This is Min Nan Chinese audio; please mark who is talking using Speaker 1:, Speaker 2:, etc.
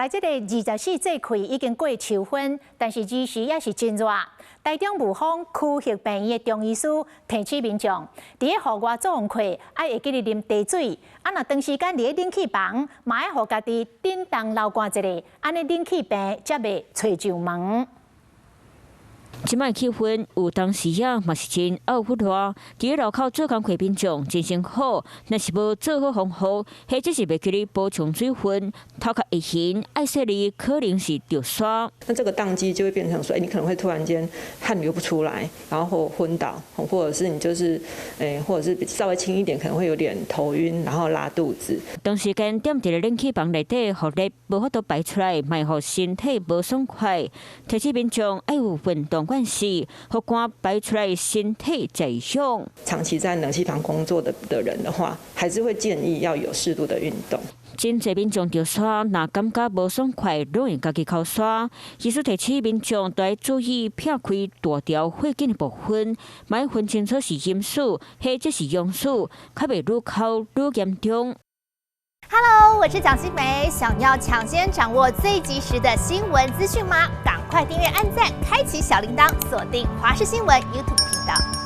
Speaker 1: 來這个24歲氣已經過秋分，但是彼時猶是真熱。台中霧峰區域病院的中醫師提醒民眾，佇咧戶外做工課，愛會記得啉茶水。啊，若長時間佇咧冷氣房，嘛愛予家己振動流汗一下，按呢冷氣病才袂揣上門。
Speaker 2: 這擺氣溫有當時仔嘛是真漚鬱熱，佇咧路口做工課民眾精神好，若是無做好防護，或者是袂記得補充水分，頭殼會眩，愛細膩可能是著沙。
Speaker 3: 那這個當機就會變成說，你可能會突然間汗流不出來，然後昏倒，或者是你就是，或者是稍微輕一點，可能會有點頭暈，然後拉肚子。
Speaker 2: 長時間踮佇咧冷氣房內底，予熱無法度排出來，嘛會予身體無爽快。提醒民眾愛有運動關係，予汗排出來，身體才會爽。
Speaker 3: 長期在冷氣房工作的人的話，還是會建議要有適度的運動。
Speaker 2: 真濟民眾著沙，若感覺無爽快，攏會家己哭沙。醫師提醒民眾著愛注意避開大條火警的部分，嘛愛分清楚是陰事或者是陽事，較袂愈哭愈嚴重。
Speaker 4: Hello，我是蔣新梅，想要搶先掌握最及時的新聞資訊嗎？趕快訂閱、按讚、開啟小鈴鐺，鎖定華視新聞 YouTube 頻道。